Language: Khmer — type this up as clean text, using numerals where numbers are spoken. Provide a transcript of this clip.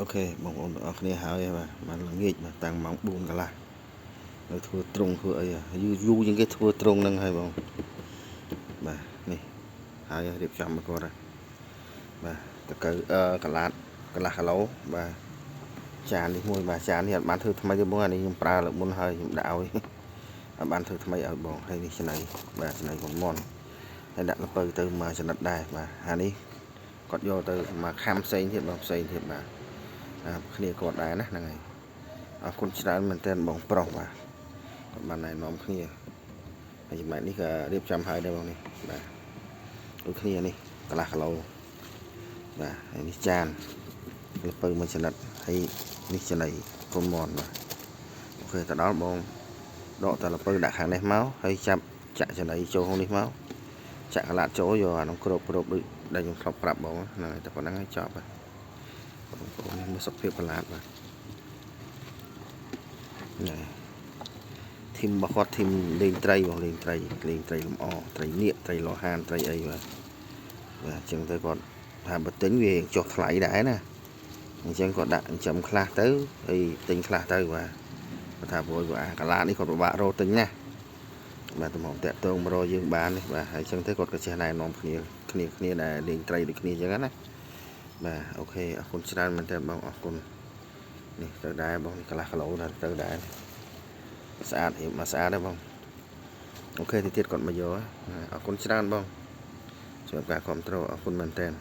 OK បងប្អូនទាំងអស់គ្នាហើយបាទបានល្ងាចបាទតាំងម៉ោង4កន្លះនៅធ្វើត្រង់ធ្វើអីយូរយូរជាងគេធ្វើត្រង់ហ្នឹងហើយបងបាទនេះហើយរៀបចំមកគាត់ហើយបាទតកៅអឺកន្លាតកន្លះគីឡូបាទចាននេះមួយបាទចាននេះអត់បានធ្វើថ្មីទេបងអានេះខ្ញុំប្រើលើកមុនហើយខ្ញុំដាក់ឲ្យអត់បានធ្វើថ្មីឲ្យបងហើយនេះចំណៃបាទចំណៃកុំមន់ហើយដាក់លពៅទៅមួយចំណិតដែរបាទអានេះគាត់យកទៅមកខាំផ្សេងទៀតបងផ្សេងទៀតបាទអាគ្នាគាត់ដែរណាហ្នឹងហើយអរគុណច្រើនមែនទែនបងប្រុសបាទគាត់បានណែនាំគ្នាហើយចំណែកនេះក៏រៀបចំហើយដែរបងនេះបាទដូចគ្នានេះកន្លះគីឡូបាទហើយនេះចានលពៅមួយចំណិតហើយនេះចំណីកូនមន់បាទ OK ទៅដល់បងដកតែលពៅដាក់ខាងនេះមកហើយចាប់ចាក់ចំណីចូលក្នុងនេះមកចាក់កន្លាតចូលយកអានោះគ្របគ្របដូចដែលខ្ញុំធ្លាប់ប្រាប់បងហ្នឹងហើយតែប៉ុណ្្នឹងហើយចប់ហើយបងប្អូននេះមើលសុខភាពកន្លាតបាទនេះ team របស់គាត់ team លេងត្រីបងលេងត្រីលេងត្រីលំអត្រីនៀកត្រីលោហានត្រីអីបាទបាទអញ្ចឹងទៅគាត់ថាបើទិញវាចុះថ្លៃដែរណាអញ្ចឹងគាត់ដាក់ចិញ្ចឹមខ្លះទៅហើយទិញខ្លះទៅបាទគាត់ថាព្រោះអាកន្លាតនេះគាត់ពិបាករកទិញណាបាទតម្រុំតាក់ទងមករកយើងបាននេះបាទហើយអញ្ចឹងទៅគាត់ក៏ចេះណែនាំគ្នាគ្នាគ្នាដែលលេងត្រីដូចគ្នាអញ្ចឹងណាបាទ OK អរគុណច្រើនមែនទែនបងអរគុណនេះទៅដែរបងនេះកន្លះគីឡូដែរទៅដែរស្អាតរៀបមកស្អាតដែរបង OK ទីទៀតគាត់មកយកអរគុណច្រើនបងសម្រាប់ការគ្រប់គ្រងអរគុណមែនទែន។